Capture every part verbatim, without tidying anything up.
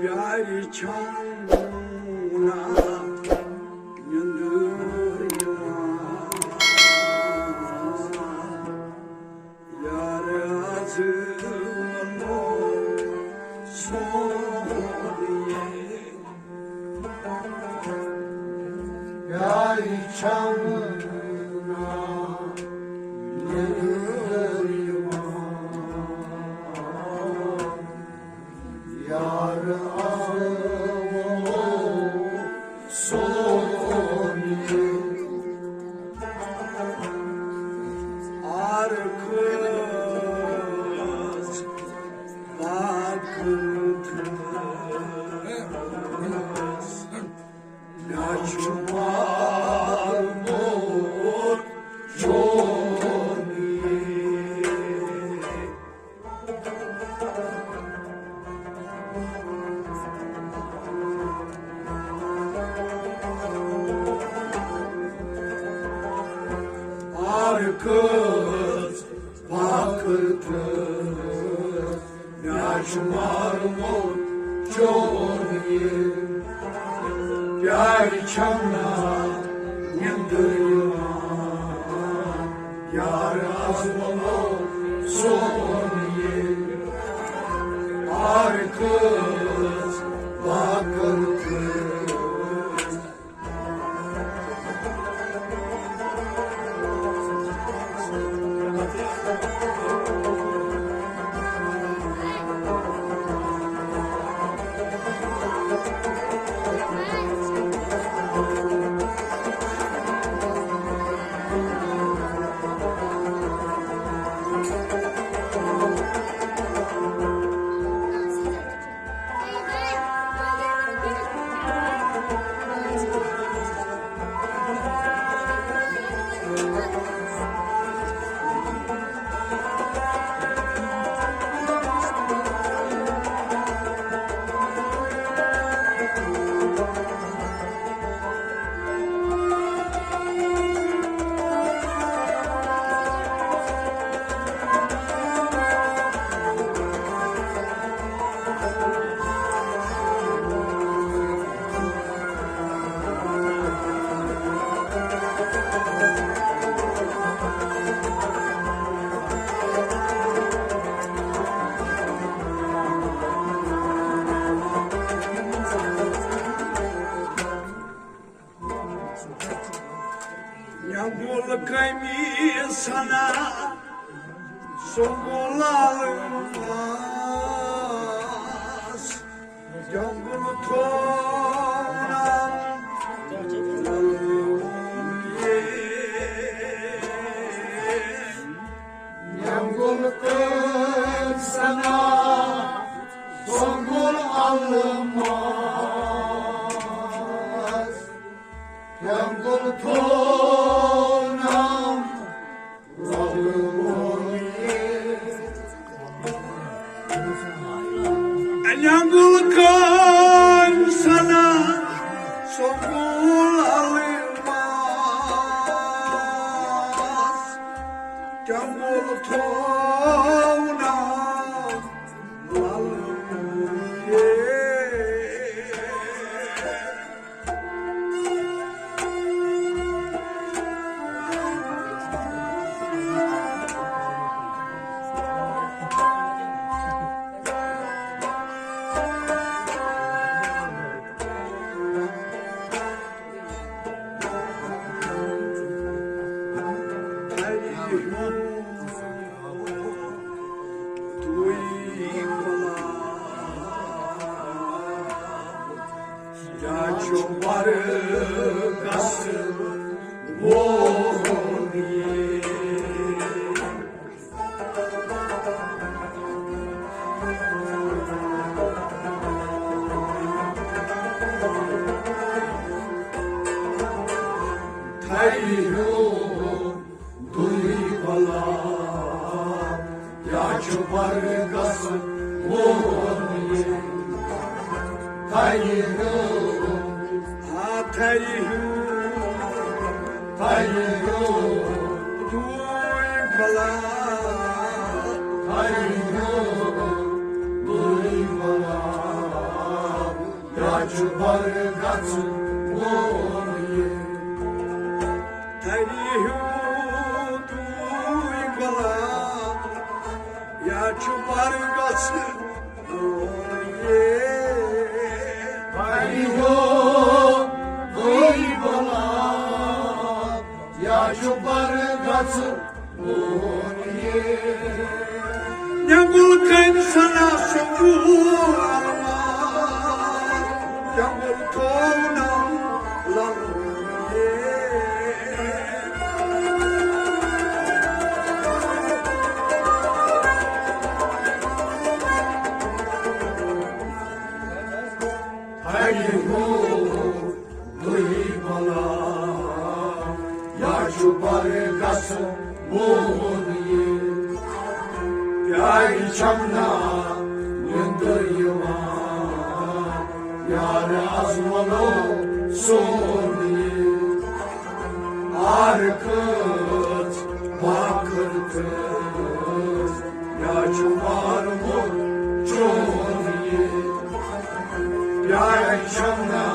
پیارِ چھم نہ نندٕر یِوان۔ یار از وَنو سون یہِ۔ پیارِ چھم نہ نندٕر یِوان۔ یار آو سون یہِ۔ آر کھٔژ پاکن تھٔس۔ مےٚ چھُ مارمُت چون یہِ۔ آر کھٔژ پاکن تھٔس۔ مےٚ چھُ مارمُت چون یہِ۔ پیارِ چھم نہ نندٕر یِوان۔ یار از وَنو سون یہِ۔ آر کھٔژ پاکن تھٔس۔ نٮ۪نٛگُل قمیٖص سنا سۄنٛگُل لال ماس، جنٛگُل تھونا۔ نٮ۪نٛگُل قمیٖص سنا سۄنٛگُل الماس، نٮ۪نٛگُل تھونا۔ نٮ۪نٛگُل قمیٖص سنا سۄنٛگُل الماس، نٮ۪نٛگُل تھونا۔ یا چھُ ورقس ووٚن یہِ۔ تھرِ ہیوٚر دُلہِ گۄلاب، یا چھُ ورقس ووٚن یہِ۔ تھرِ ہیوٚر، آ، تھرِ ہیوٚر، تھرِ ہیوٚر دُلہِ گۄلاب، تھرِ ہیوٚر دُلہِ گۄلاب۔ چھُ بر گژھُن وول یہِ۔ تَرِ ہیوٗ تُہۍ غلام، یا چھُ بر گژھُن وول یہِ۔ تَرِ ہیوٗ تُہۍ غلام، یا چھُ بر گژھُن نیٚنٛگُل کٔمۍ سنا سکوٗل، نیٚنٛگُل تھوو نم للہٕ۔ ہَے ہو، دوٚہی بلا، یا چھُ بر گژھُن وول یہِ۔ پیارِ چھَم نا نِندٕر یِوان، یارِ از وَلو سون یہِ۔ آر کٔژ، باکر کٔژ، یا چھُ مارمُت چون یہِ۔ یا چھَم نا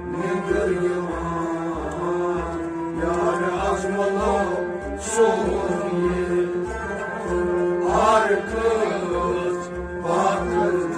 نِندٕر یِوان، یارِ از وَلو سون یہِ۔ آر کٔژ، باکر کٔژ۔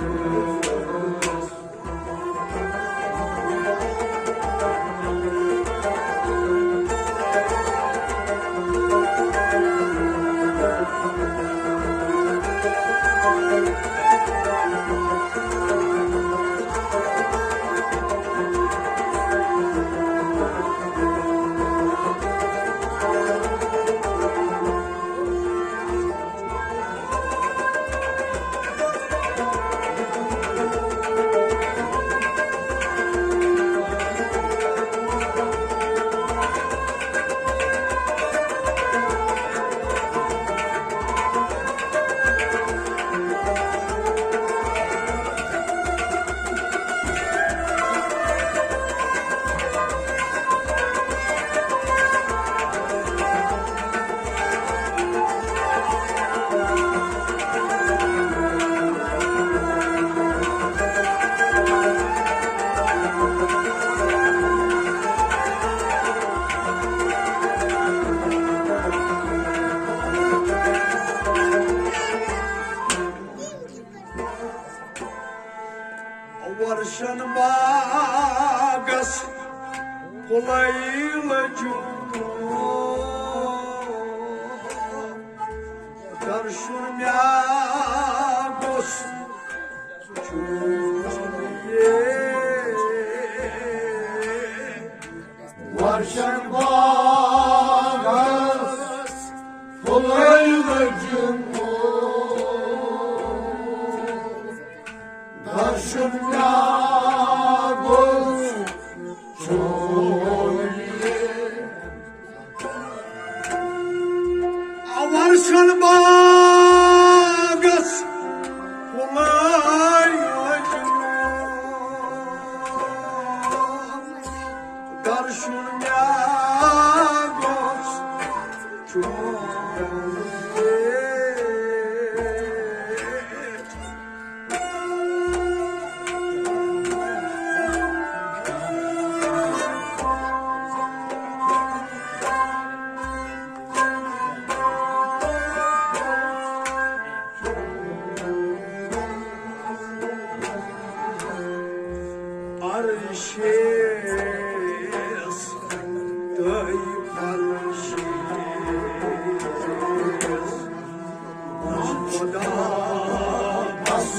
ورشن باغس پھُلے لٔجِم، درشُن مےٚ گوٚژھ چون یہِ۔ ورشن باغس پھُلے لٔجِم، درشُن مےٚ گوٚژھ چون یہِ۔ ورشن باغس پھُلے لٔجِم، درشُن مےٚ گوٚژھ چون یہِ۔ عرشس تہٕ فرشس، خدا بس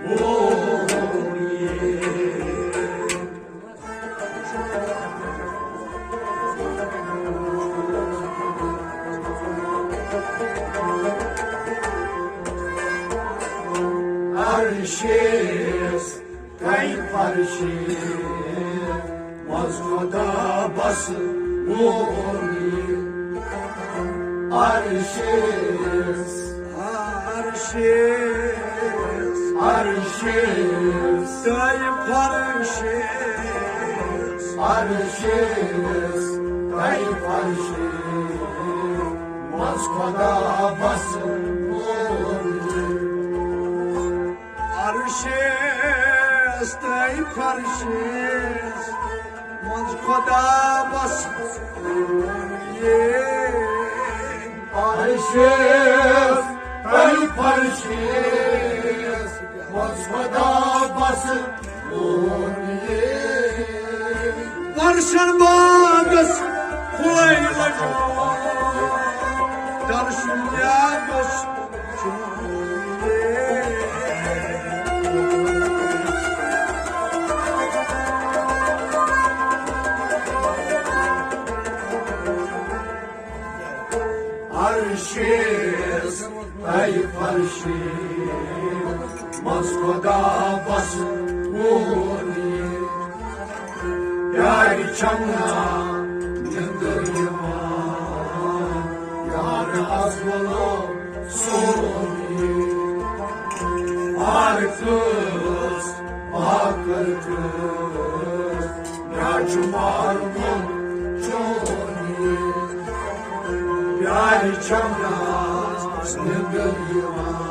ووٚن یہِ۔ عرشس کئی فرشِ منٛز خدا بس ووٚن یہِ۔ عرشس، عرشس، عرشس، تہٕ فرشس، عرشس، تہٕ فرشس منٛز خدا بس ووٚن یہِ۔ عرشس تہٕ فرشس منٛز خدا بس۔ یے فرشس، تہٕ فرشس منٛز خدا بس۔ فرشن باغس کھلٲے لجو، درشن یا گوٚژھ۔ عرشس تہٕ فرشس منٛز خدا بس۔ یارِ چھم نا نندر یوان، یار از ولو سونی۔ آر کس، آکر کس، یا چھو مارمون چونی۔ یارِ چھم نا نندر یوان۔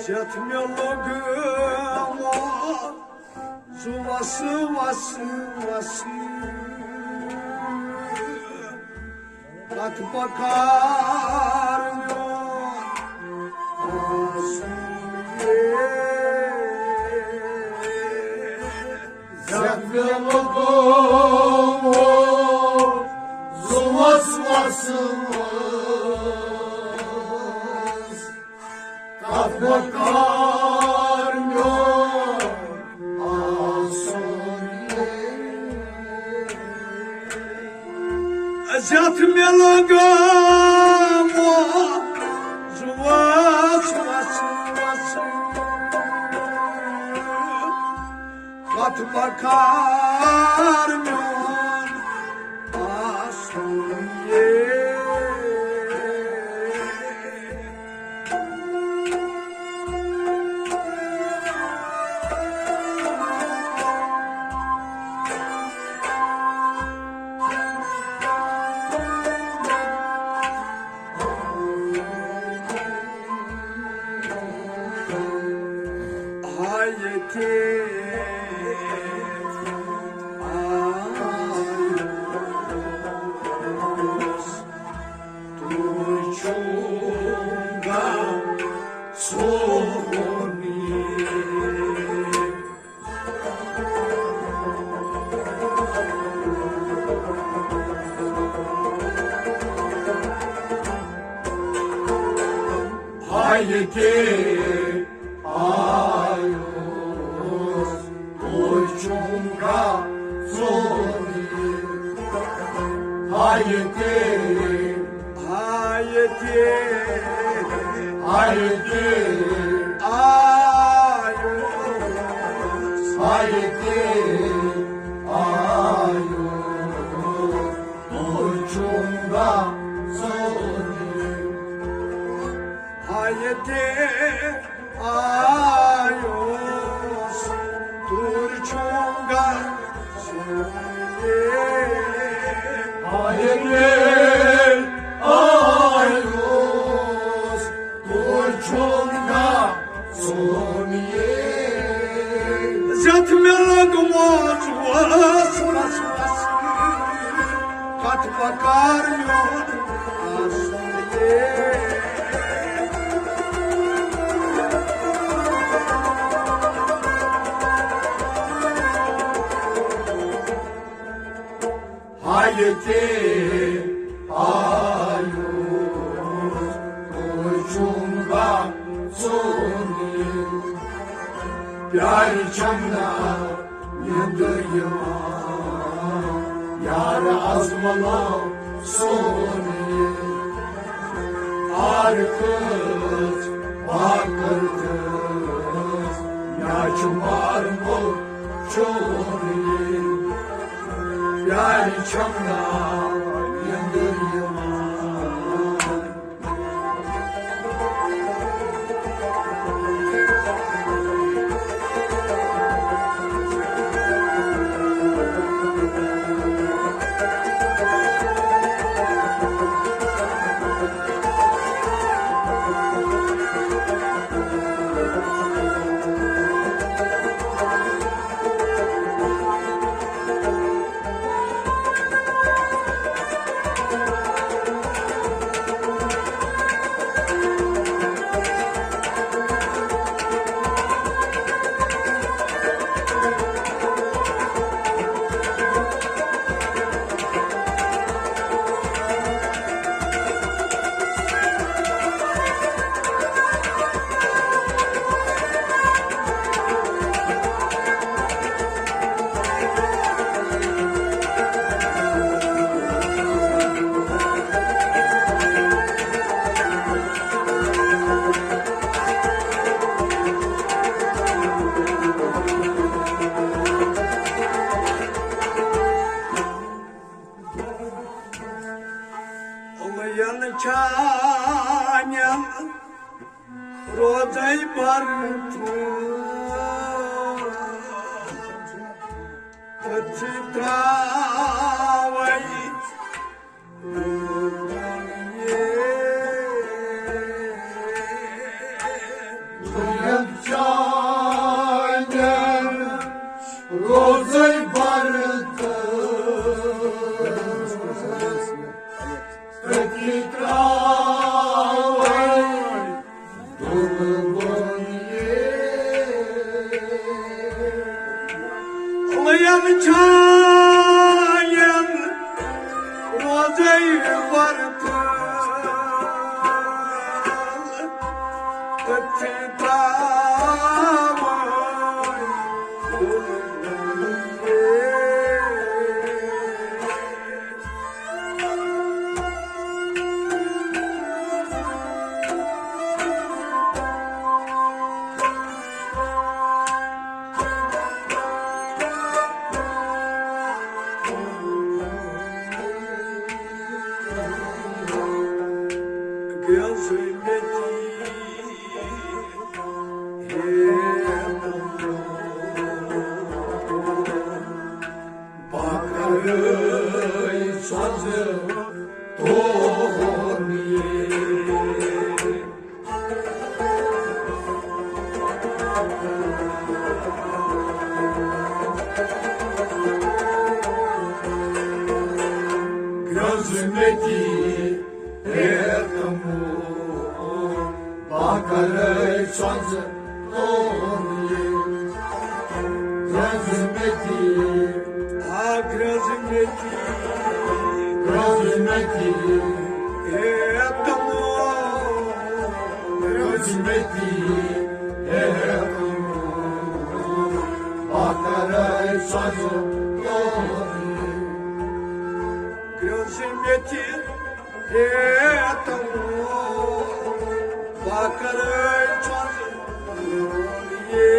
یتھ مےٚ لوٚگ زُوَس وَس وَس، کتھ بکار میون آسُن یے۔ زخمِ لوٚگو زُوَس وَس وَس، کتھ بکار میون آسُن یے۔ زیادٕ مےٚ لگاوو زُوَس وَس وَس، کتھ بکار میون آسُن یے۔ ہاے ییٚتہِ آیُس تُہۍ چھِو گژھُن۔ ہاے ییٚتہِ آیُس تُہۍ چھِو گژھُن۔ ہاے ییٚتہِ، ہاے ییٚتہِ، ہاے ییٚتہِ آیُس، ہاے ییٚتہِ آیُس تُہۍ چھِو گژھُن۔ ہاے ییٚتہِ آیُس تُہۍ چھِو گژھُن۔ ہاے ییٚتہِ آیُس تُہۍ چھِو گژھُن۔ زیادٕ ٲس وسوسہٕ، کتھ بکار میون آسُن یے۔ ہایہِ تے آیوس، تُہۍ چھُم گژھُن یہِ۔ پیارِ چھم نا نیندر یِوان، یار از ملو سون یہِ۔ آر کٔژ باکر تٔژ، مےٚ چھُ مارمُت چون یہِ۔ پیارِ چھم نا نیندر یِوان۔ یِمَن چانٮ۪ن روزَے بَرتُن، أتھۍ ترٛاوَے۔ یِمَن چانٮ۪ن روزَے بَرتُن، أتھۍ ترٛاوَے۔ یِمَن چانٮ۪ن روزَے بَرتُن، أتھۍ ترٛاوَے۔ پکرٲے سۄزٕ تون یے۔ گرٛنٛز مےٚ تہِ ہے تمو، بہٕ کرے سۄزٕ تون یے۔ گرٛنٛز مےٚ تہِ، آ گرٛنٛز مےٚ تہِ، گرٛنٛز مےٚ تہِ ہے تمو، گرٛنٛز مےٚ تہِ ہے تمو، بہٕ کرے سۄزٕ تون یے۔ گرٛنٛز مےٚ تہِ ہے تمو، بہٕ کرے سۄزٕ تون یے۔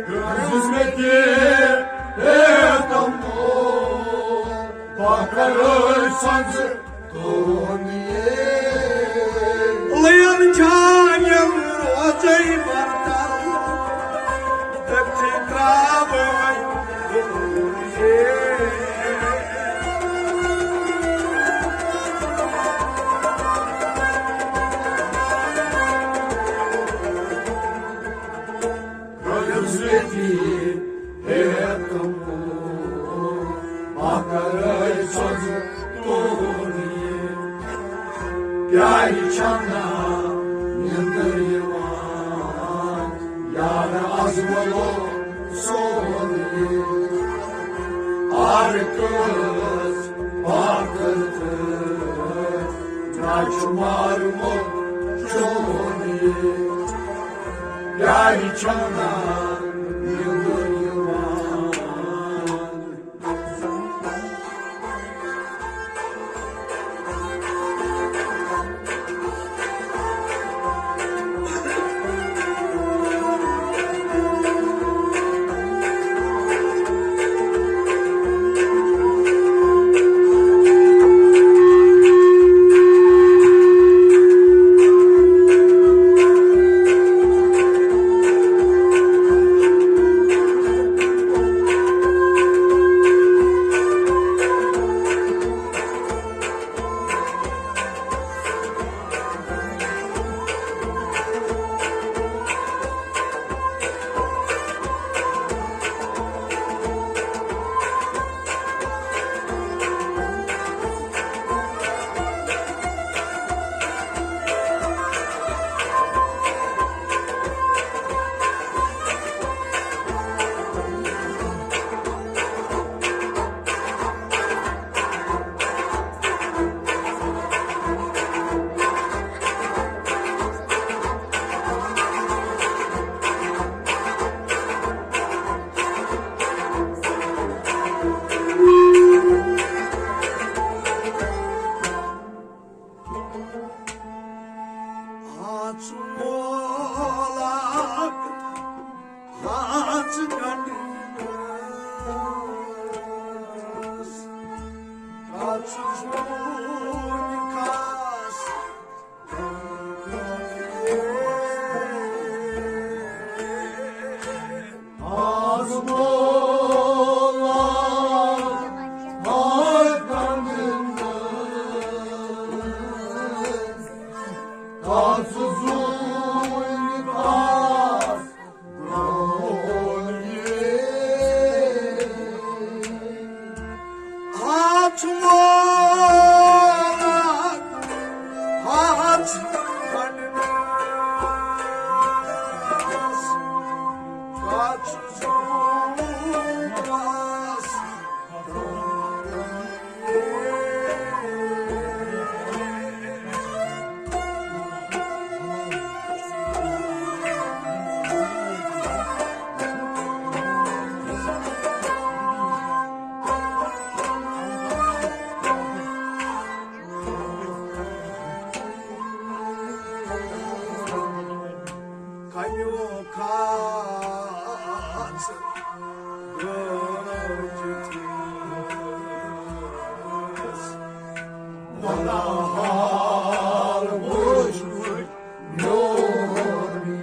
گرٛنٛز مےٚ تہِ ہے تمو، بہٕ کرے سۄزٕ تون یے۔ لین چھانٮ۪ن روزَے بَرتُن، أتھۍ ترٛاوَے۔ گرٛنٛز مےٚ تہِ ہے تمو، یارِ چھَنہ نِندٕر یِوان، یار از وَلو سون یہِ۔ آر کٔژ پاکر تہٕ نہ چھُ مارمُت چون یہِ۔ یارِ چھَنہ نِندٕر یِوان۔ آز وولکھ ہاژ گنڈس، کر ژٕ زوٗنہِ کھس۔ آز وولکھ ہاژ گنڈس، کر ژٕ زوٗنہِ کھس۔ ہاژ وولکھ ہاژ گنڈس، کر ژٕ زوٗنہِ کھس۔ کنیو کھژ گٲجِتھ یُس، ولا حال وُچھ میون یہِ۔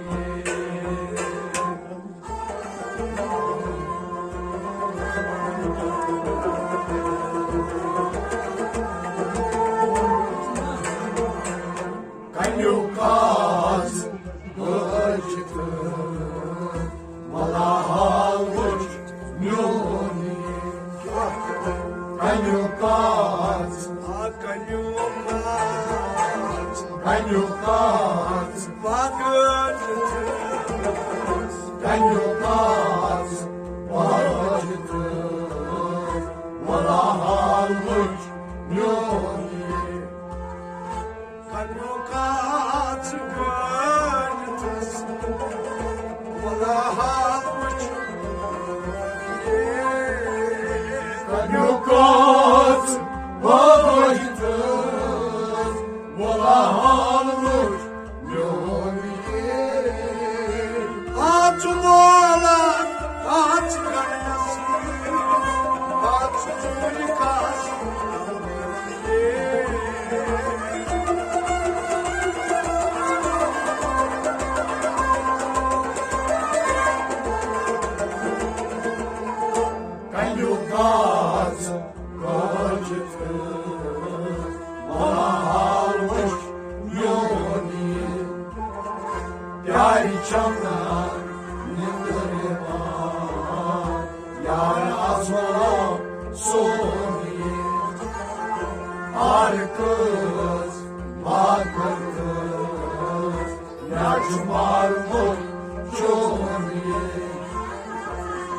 کنیو کھژ گٲجِتھ، ولا حال وُچھ میون یہِ۔ کنیو کھژ، آ کنیو کھژ، کنیو کھژ، پاگل کنیو کھژ، پاگل ولا حال وُچھ میون یہِ۔ کنیو کھژ گٲجِتھ، ولا حال وُچھ۔ کنیو کھژ گٲجِتھ، ولا حال وُچھ میون یہِ۔ آز وولکھ ہاژ گنڈس، کر ژٕ زوٗنہِ کھس۔ کنیو کھژ گٲجِتھ، ولا حال وُچھ میون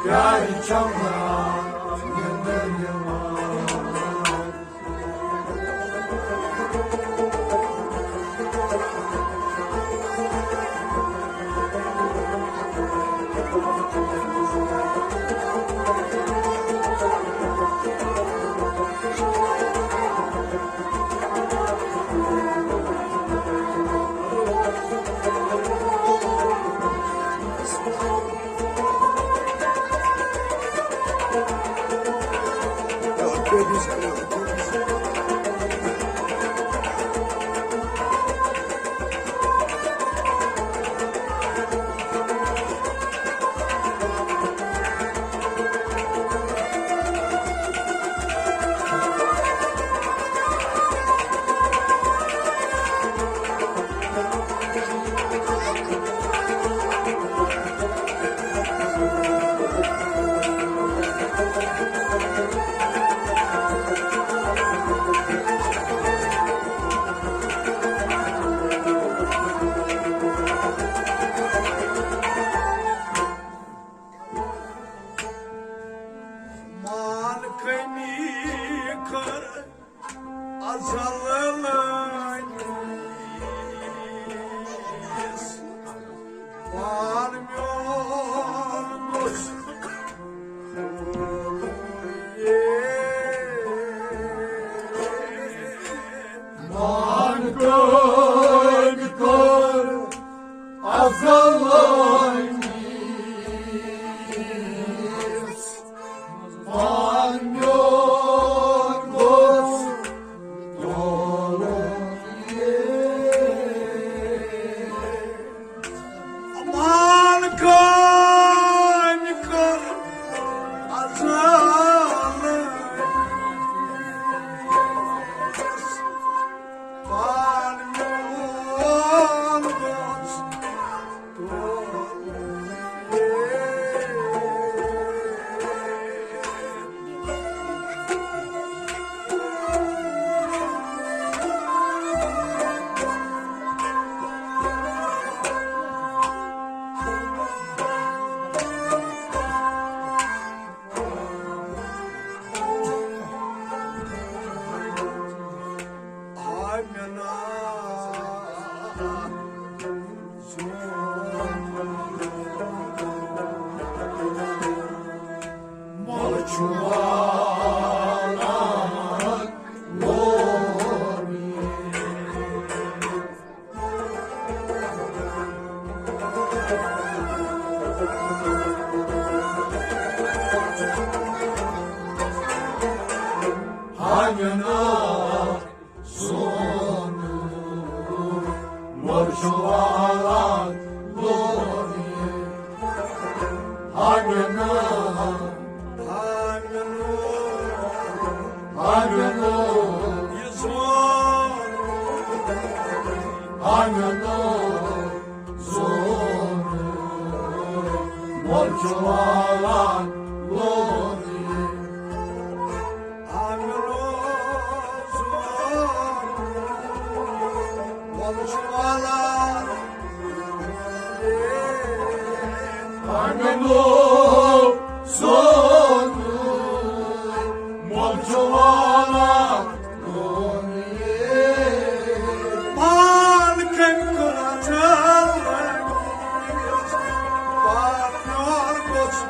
پیارِ چمنہ نیٚنٛدٕر یِوان۔ مان کٔمی کٔر ازل لٲنِس۔ مان میون گوٚژھ مان کٔمۍ کٔر ازل لٲنِس۔ مان میون گوٚژھ تولُن یہِ۔ مان کٔمۍ کٔر ازل لٲنِس۔ مان میون گوٚژھ ہانینا سونو مول چھُ والان لونی۔ ہانینا، ہانینا، ہانینا۔ یہِ سون۔ ہانینا۔ زون مول چھُ والان لونی۔ آمرو زون مول چھُ والان۔ آمرو زون مول چھُ والان۔ پان کٔمۍ کٔر اَتھٕ؟ پان میون گوٚژھ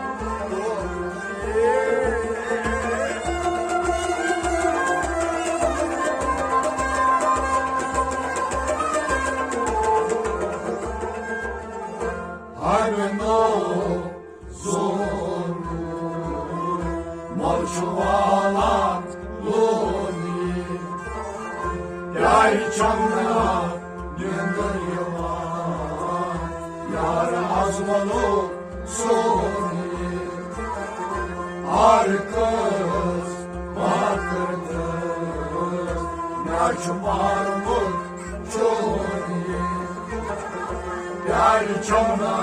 ہر نو زون مول چھُ والان لونی۔ پیارِ چمنہ نیٚنٛدٕر یِوان، یار از ولو سونی۔ آر کٔژ ماکٕر تہٕ مےٚ چھُ مارمُت چونی۔ پیارِ چمنہ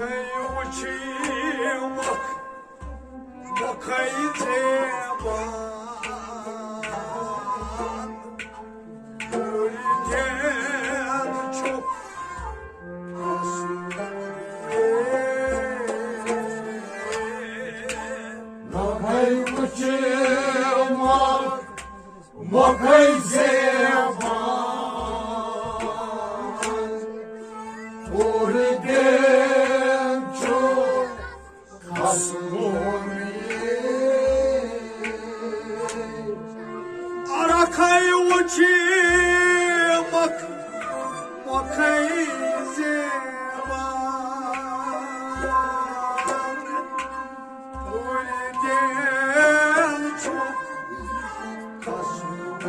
وٕچھِو مۄکھ، مۄکھَے زیبان، پوٗرٕ دین چھُ مۄکھَے وٕچھِو مۄکھ، مۄکھَے زیبان، پوٗرٕ دین چھُ کھسومُت۔ رۄخَے وٕچھِو مۄکھ، مۄکھَے زیبان، پوٗرٕ دین چھُ کھسومُت۔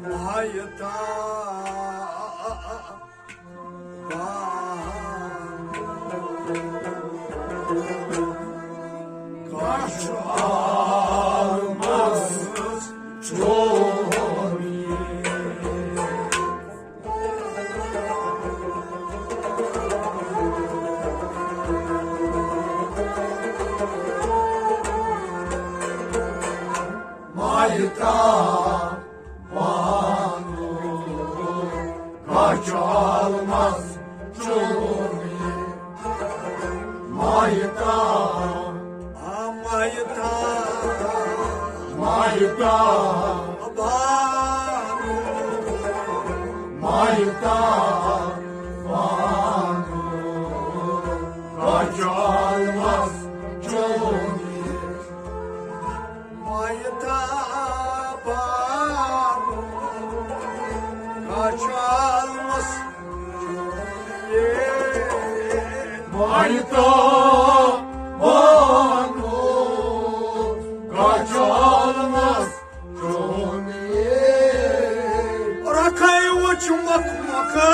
مایتا کاش آمز چونی۔ مایتا بانو، کاش آمز چونی۔ مایتا، آ مایتا، مایتا بانو، مایتا بانو، کاش آمز چونی۔ مایتا بانو، کاش آمز۔ مایتا بانو، کاش آمز۔ رۄخَے وٕچھ مۄکھ، مۄکھَے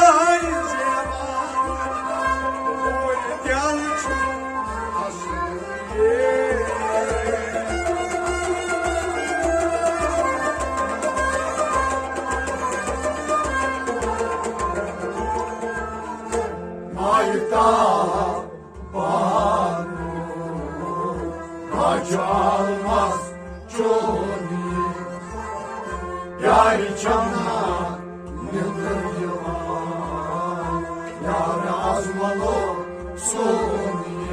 زیبان، پوٗرٕ دین چھُ کھسومُت۔ مایتا بانو، کاش آمز چونی۔ یارِ چھم نا نِندٕر یِوان، یار از ملو سونی۔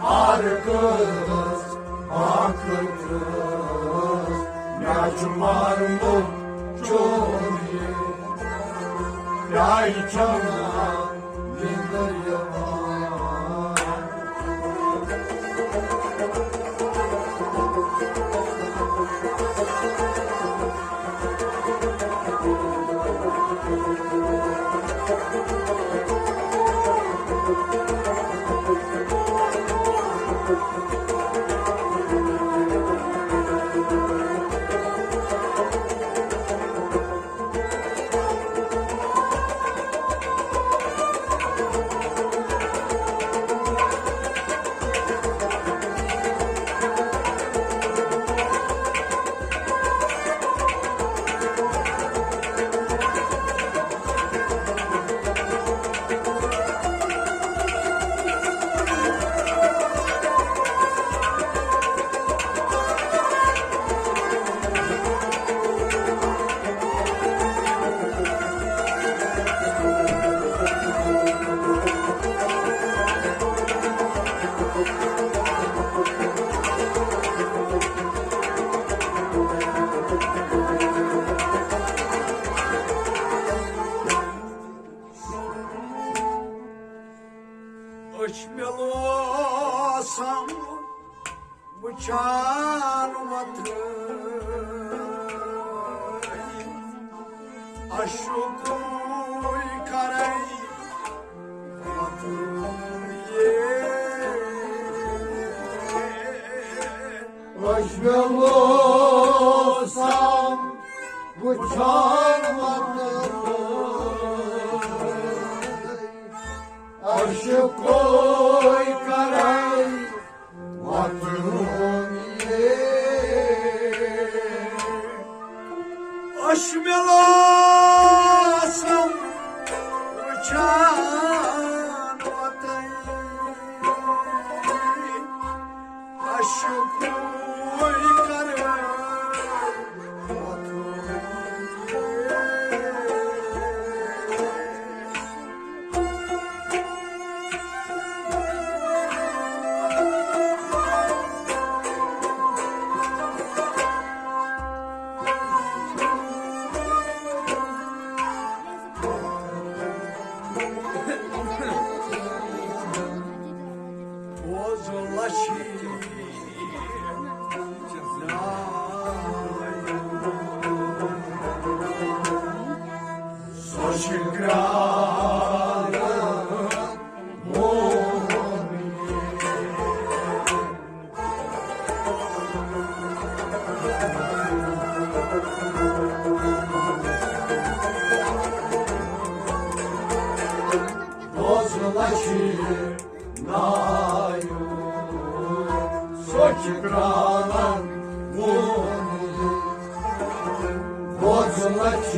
آر کٔرٕس باکھ ترٛٲس، مےٚ چھُ مارمُت چونی۔ یارِ چھم نا نِندٕر یِوان۔ أچھ مےٚ لوسم وٕچھان وۄتھٕ، اشوکُے کرے وۄتھٕ۔ أچھ مےٚ لوسم وٕچھان وطن، عرشہِ کوے کرے وطن یہ۔ عرش مےٚ لاسم وٕچھان وطن، عرشہِ کوے کرے بوزُن لَچھِ سۄ چھِ کرٛالہٕ مومِنی۔ بوزُن لَچھِ نایُن، سۄ چھِ کرٛالَن ووٚنمُت۔ بوزُن لَچھِ،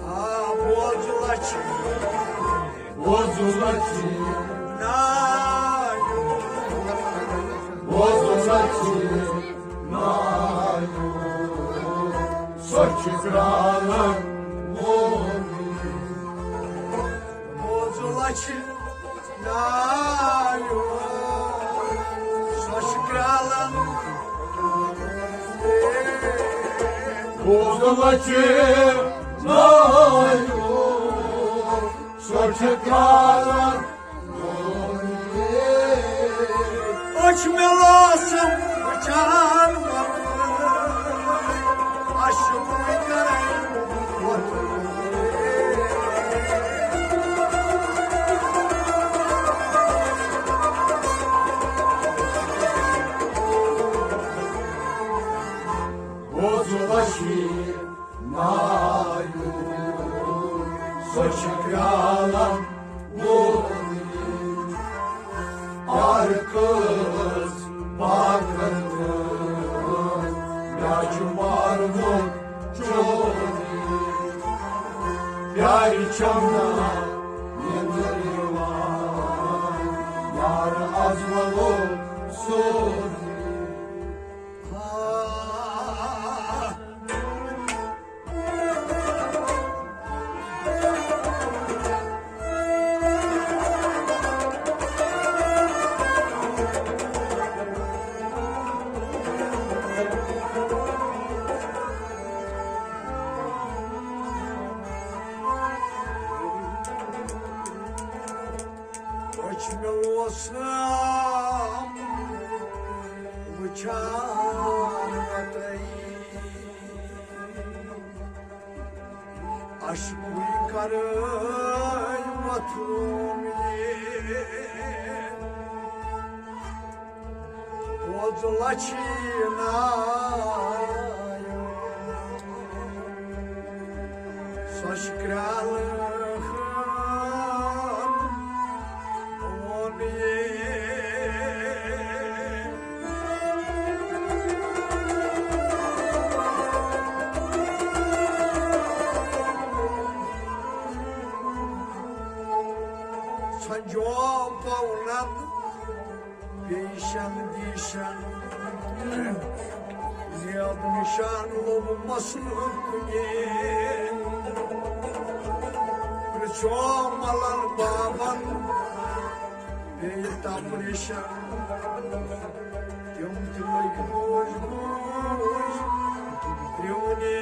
آ، بوزُن لَچھِ، بوزُن لَچھِ نایُن، بوزُن لَچھِ نایُن، سۄ چھِ کرٛالَن ووٚنمُت۔ بوزُن لَچھِ نایُن، سۄ چھِ کرٛالَن۔ بوزُن لَچھِ نایُن، سۄ چھِ کرٛالَن۔ أچھ مےٚ لاسم وٕچھان وۄتھُن، اَسہِ چھُ وۄنۍ کَرٕنۍ وۄتھُن۔ بوزُن لَچھِ نایُن، سۄ چھِ کرٛالَن ووٚنمُت۔ آرکس باغن منٛز مےٚ چھُ مارمُت چوری۔ پیارِ چھَم نا نیٚنٛدٕر یِوان، یار از وَلو سورُے۔ أچھ مےٚ اوسُم وٕچھان وَتَے۔ اَسہِ کُے کَرٲے وۄتھُن یہِ۔ بوز لَچھِ نایُن، سۄ چھِ کرٛالہٕ ہن ووٚن یہِ۔ سنجو پونن پیشن دیشن، نیب نشان لوٚب مسلہٕ کُنہِ۔ پرٛژھو ملن بابن بیٚیہِ تمریشن، تِم تہِ لٔگۍ موج موج پرٛونہِ۔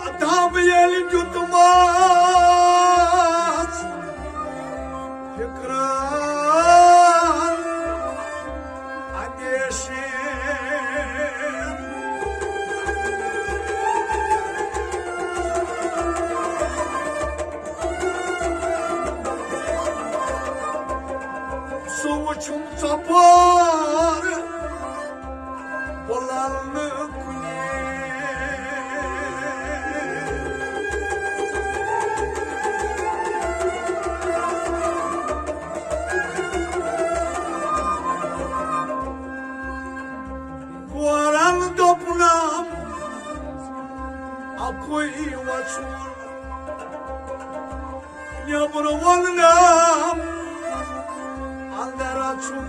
ادب ییٚلہِ دیُتمَس فِکرَن اندیشن۔ وۄتھُن، نیٚبرٕ وَننہٕ اَندر اَژُن۔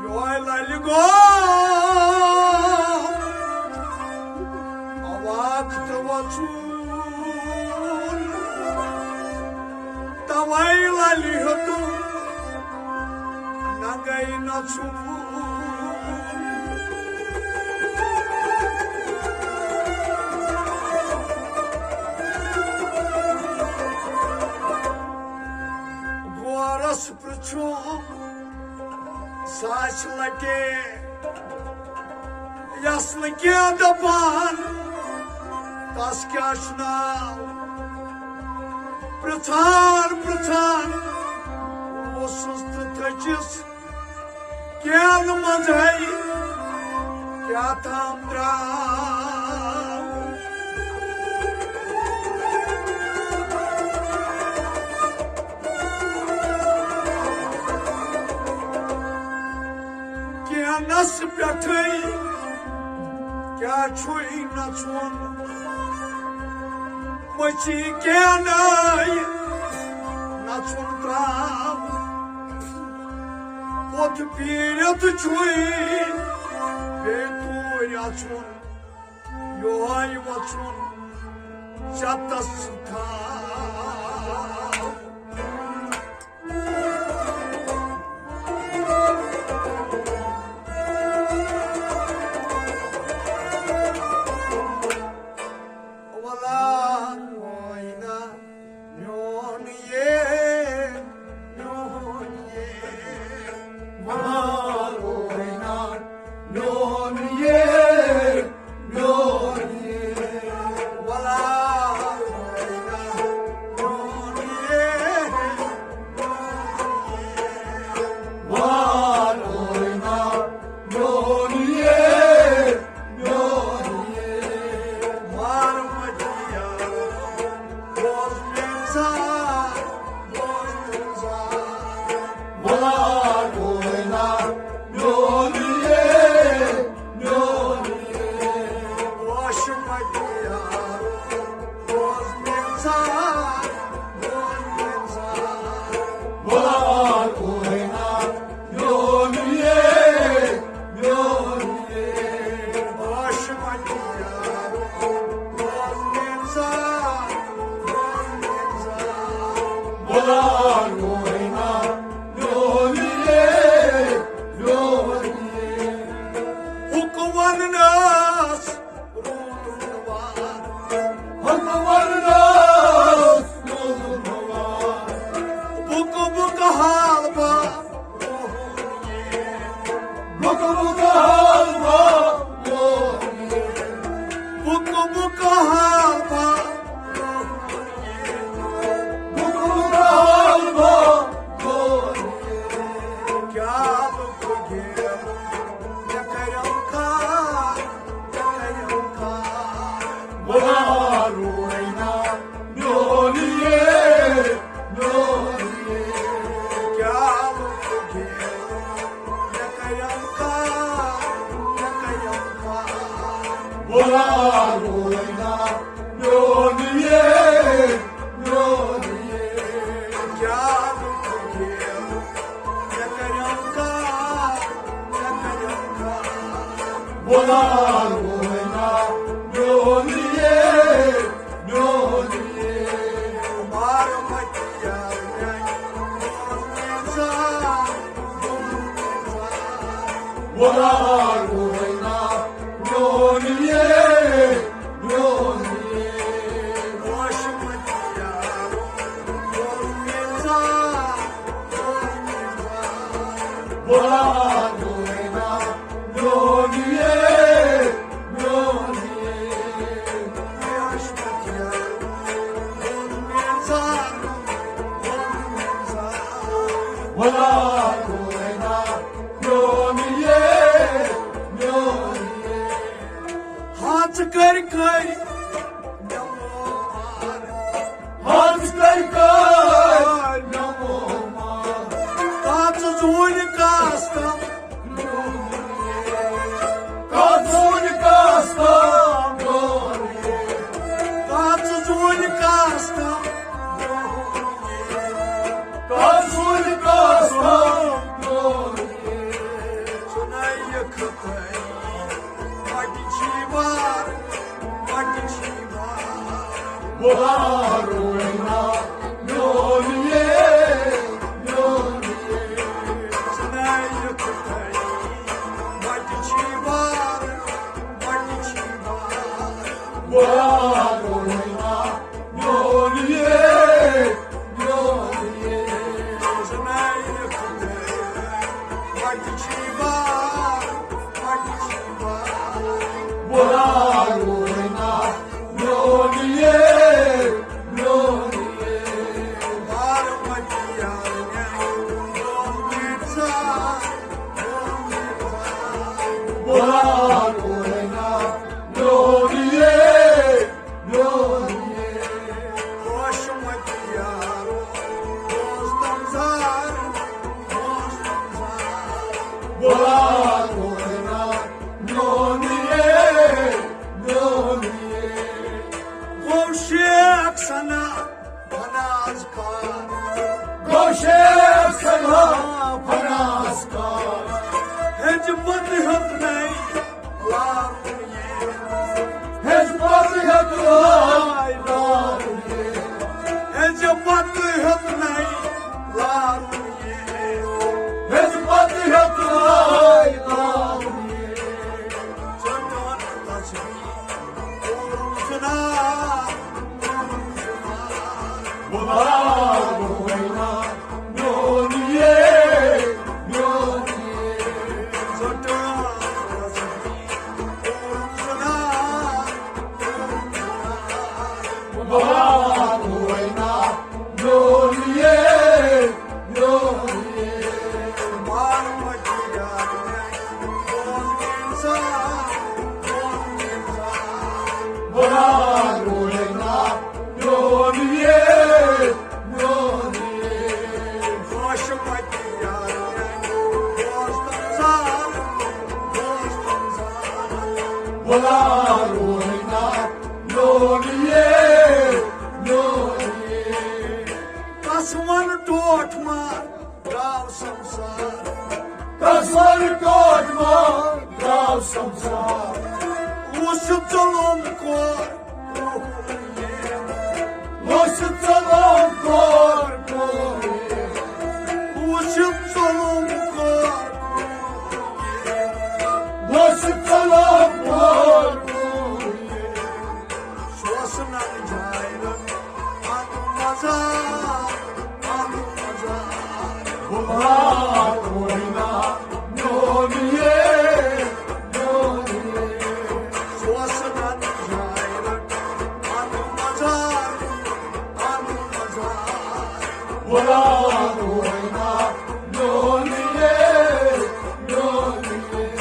یۄہے لَلہِ گوٚو اَواک تہٕ وَژُن۔ تَوَے لَلہِ ہیوٚتُن ننگے نژُن۔ گورس پرژھُم ساسہِ لٹہِ، یس نہٕ کینٛہہ دپان، تس کیٛاہ چھُ ناو؟ پرژھان پرژھان اوسُس تہٕ تھٔچِس کینٛہہ نہٕ منٛزٕے کیٛاہ تام درٛاو۔ کینٛہہ نس پٮ۪ٹھٕے کیٛاہ چھُے نژُن؟ مٔژی کینٛہہ نَے نژُن ترٛاو۔ پوٚت پیٖرِتھ چھُے بیٚیہِ توٗرۍ اَژُن۔ یۄہے وَژُن چَتَس تھاو۔ وَلا وٲینا میون یے، میون یے۔ وَلا وٲینا میون یے، میون یے۔ وَلا وٲینا میون یے، میون یے۔ وَلا وٲینا میون یے، میون یے۔ وار مدیار، بوز میون زار، بوز میون زار۔ وَلا وٲینا میون یے، میون یے۔ واشمتی یار، بوز میون زار، بوز میون زار۔ وَلا وٲینا میون یے، میون یے۔ واشمتی یار، بوز میون زار، بوز میون زار۔ وَلا وٲینا میون یے، میون یے۔ حُکم وَننَس روٗدُن وار۔ حُکم وَننَس روٗدُن وار۔ بُکہٕ بُکہٕ حال با روحُن یے۔ بُکہٕ بُکہٕ حال با روحُن یے۔ بُکہٕ بُکہٕ حال با روحُن یے۔ بُکہٕ بُکہٕ حال با روحُن یے۔ کیٛاہ لُکھ گیلہٕ مےٚ کَرٮ۪م کار، مےٚ کَرٮ۪م کار۔ وَلا وٲینا میون یے، میون یے۔ کیٛاہ لُکھ گیلہٕ مےٚ کَرٮ۪م کار، مےٚ کَرٮ۪م کار۔ وَلا وٲینا میون یے، میون یے۔ کیٛاہ لُکھ گیلہٕ مےٚ کَرٮ۪م کار، مےٚ کَرٮ۪م کار۔ وَلا وٲینا میون یے، میون یے۔ مار مَتہِ یار میٛانہِ، بوز میون زار، بوز میون زار۔ وَلا وٲینا میون یے، میون یے۔ واشمتی یار، بوز میون زار، بوز میون زار۔ وَلا وٲینا میون یے، میون یے۔ واشمتی یار، بوز میون زار، بوز میون زار۔ وَلا وٲینا میون یے، میون یے۔ ہَژ کٔرۍ کٔرۍ مےٚ مار۔ ہَژ کٔرۍ کٔرۍ مےٚ مار۔ کَژھ زوٗنہِ کَس تام۔ کَژھ زوٗنہِ کَس تام۔ بہار وٲے نا میون یے، میون یے۔ ژٕ نَے یِتھ کٔنۍ وَتہِ چھی بار، وَتہِ چھی بار۔ بہار وٲے نا میون یے، میون یے۔ ژٕ نَے یِتھ کٔنۍ وَتہِ چھی بار، وَتہِ چھی بار۔ بہار وٲے نا میون یے، میون یے۔ بار مَتہِ یار میون، میون یے۔ بہار وٲے نا میون یے، میون یے۔ خۄش مَتہِ یارو، دوستم زار، دوستم زار۔ بہار وٲے نا میون یے، میون یے۔ گوٚو شیخ ثنا فناز کار۔ گوٚو شیخ ثنا فناز کار۔ ہیٚژِ پتہٕ ہیوٚت نَے لارُن یے۔ ہیٚژِ پتہٕ ہیوٚت نَے لارُن یے۔ ہیٚژِ پتہٕ ہیوٚت نَے لارُن یے۔ ہیٚژِ پتہٕ ہیوٚت نَے لارُن یے۔ ژٔٹٕن تسبیح، کوٚرُن زِنا، کوٚرُن زِنا۔ بہار وٲے نا میون یے، میون یے۔ ژٔٹٕن تسبیح، کوٚرُن زِنا، کوٚرُن زِنا۔ بہار وٲے نا میون یے، میون یے۔ بہار وٲے نا میون یے، میون یے۔ بہار وٲے نا میون یے، میون یے۔ کس وَن ٹوٹھ مار درٛاو سمسار۔ کس وَن ٹوٹھ مار درٛاو سمسار۔ وُچھ ژوٚلُم کور۔ وُچھ ژوٚلُم کور۔ وُچھ ژوٚلُم کور۔ وُچھ ژوٚلُم کور۔ سوسنن جایرن، اتھ مزار، اتھ مزار۔ بہار وٲے نا میون یے، میون یے۔ سوسنن جایرن، اتھ مزار، اتھ مزار۔ بہار وٲے نا میون یے، میون یے۔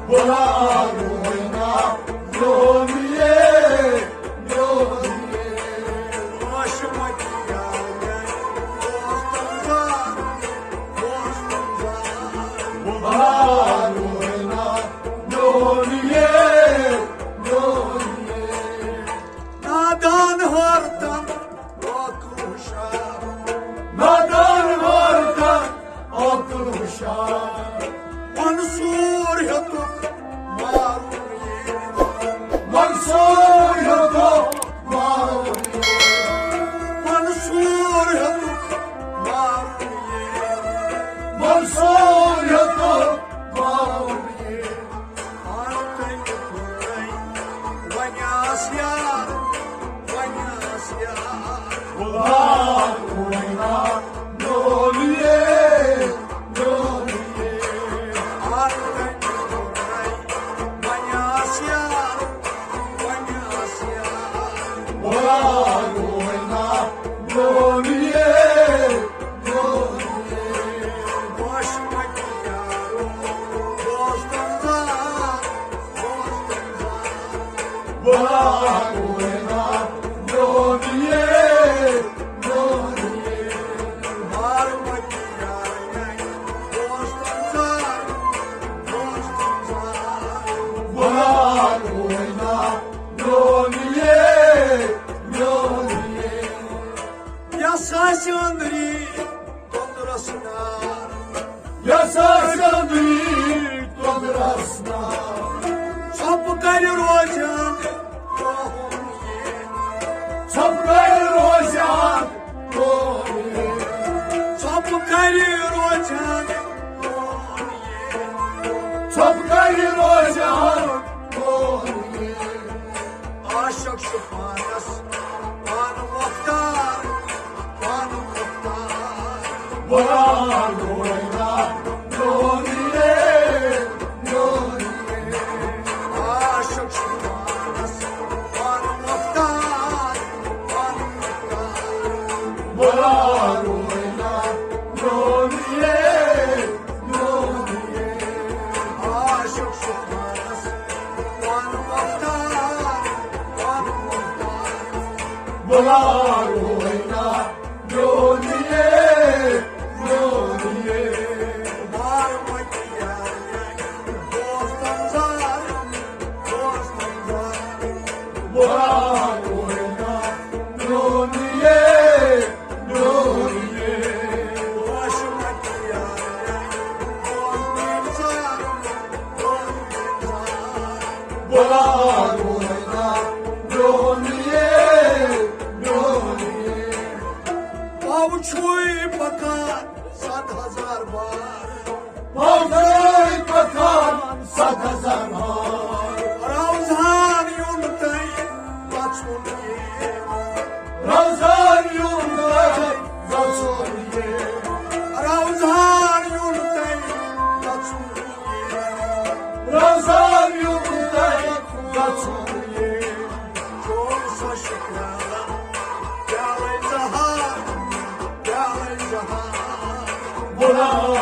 بہار وٲے نا میون یے، میون یے۔ بہار وٲے نا میون یے، میون یے۔ نادان ہر دم عقل ہُشار۔ نادان ہر دم عقل ہُشار۔ منصور ہیوٚتُکھ مارُن یے۔ منصور ہیوٚتُکھ مارُن یے۔ منصور ہیوٚتُکھ مارُن یے۔ منصور ہیوٚتُکھ مارُن یے۔ آ، تٔمۍ کوٚرُے وۄنۍ آس یار، وۄنۍ آس یار۔ بہار وٲے نا میون یے، میون یے۔ آ، تٔمۍ کوٚرُے وۄنۍ آس یار، وۄنۍ آس یار۔ بہار وٲے نا میون یے، میون یے۔ خۄش ژھۄپہٕ کرِ روزان، ژھۄپہٕ کرِ روزان، ژھۄپہٕ کرِ روزان، ژھۄپہٕ کرِ روزان۔ عاشق چھُ پانس، پانہٕ مۄختار، پانہٕ مۄختار۔ بُلاو وینا، میون یے، میون یے۔ عاشق چھُ پانس، پانہٕ مۄختار، پانہٕ مۄختار۔ بُلاو وینا، میون یے، میون یے۔ عاشق چھُ پانس، پانہٕ مۄختار، پانہٕ مۄختار۔ بُلاو وینا، میون یے، میون یے۔ بار مکیا، دوستن زار، دوستن زار۔ بُلاو وینا، میون یے، میون یے۔ بُلاو وینا، میون یے، میون یے۔ پاو چھُے پکان ستھ ہزار بار۔ پاو چھُے پکان ستھ ہزار بار۔ روزان یُن تۄہہِ گژھُن یے۔ روزان یُن تۄہہِ گژھُن یے۔ روزان یُن تۄہہِ گژھُن یے۔ روزان یُن تۄہہِ گژھُن یے۔ چون سا شُکرانہٕ، پیالے زہار، پیالے زہار۔ بُلاو